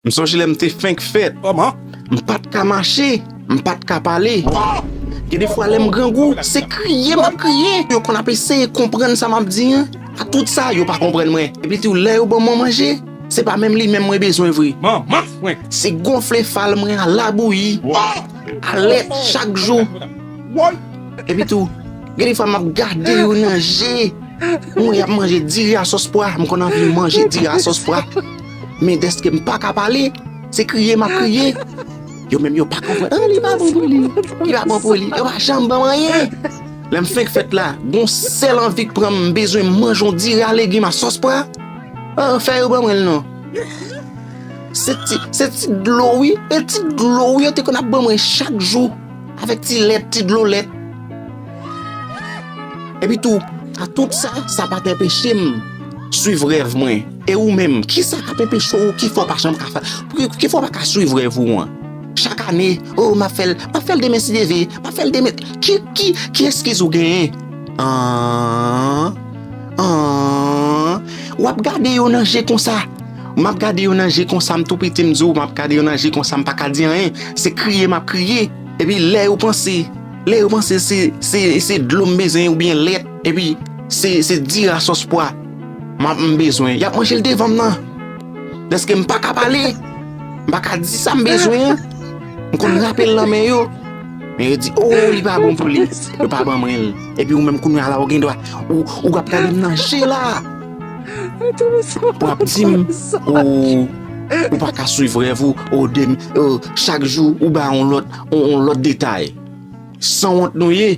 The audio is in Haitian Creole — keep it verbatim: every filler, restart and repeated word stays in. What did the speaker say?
M sonje lè m te fenk fèt. Kòman? M pa t ka mache, m pa t ka pale. Gen de fwa lè m grangou, se kriye m ap kriye. Yo konn ap eseye konprann sa m ap di an. A tout sa, yo pa konprann mwen. Epi tou, lè yo ban mwen manje, se pa menm li menm mwen bezwen vre. Manman mwen! Se gonfle fal mwen a labouyi, a lèt chak jou. Epi tou, gen de fwa m ap gade yo nan je. M wè y ap manje diri a sòs pwa, m konn anvi manje diri a sòs pwa. Men dèske m pa ka pale, se kriye m ap kriye. Yo menm yo pa konprann. Ah, li pa bon pou li. Li pa bon pou li. Yo pa janm ban m anyen. Lè m fenk fèt la, gon sèl anvi k pran m, m bezwen manje yon diri a legim a sòs pwa. Ah, fè yo ban mwen l non. Se ti, se ti dlo wi, e ti dlo wi yo te konn ap ban mwen chak jou. Avèk ti lèt, ti dlo lèt. Epi tou, a tout sa, sa pa t anpeche m swiv rèv mwen. E ou menm, kisa k ap anpeche w, ki fè w pa janm ka fè, ki, ki fè w pa ka swiv rèv ou an? Chak ane, oh, m ap fè l, m ap fè l demen si Dye vle, m ap fè l demen. Ki, ki, ki eskiz ou genyen? An, an, w ap gade yo nan je konsa. M ap gade yo nan je konsa, m tou piti, m di w, m ap gade yo nan je konsa, m pa ka di anyen. Se kriye m ap kriye. Epi lè yo panse, lè yo panse se, se, se dlo m bezwen oubyen lèt, epi se, se diri a sòs pwa m ap, m bezwen, y ap manje l devan m nan. Dèske m pa ka pale, m pa ka di sa m bezwen an. M konn rape l nan men yo. Men yo di, oh, li pa bon pou li. Yo pa ban mwen l. Epi ou menm kounye a la, ou gen dwa, ou, ou ap gade m nan je la. Ou ap di m, ou, ou pa ka swiv rèv ou, ou de, ou, chak jou, ou ba yon lòt, yon, yon lòt detay. Sanwont nou ye.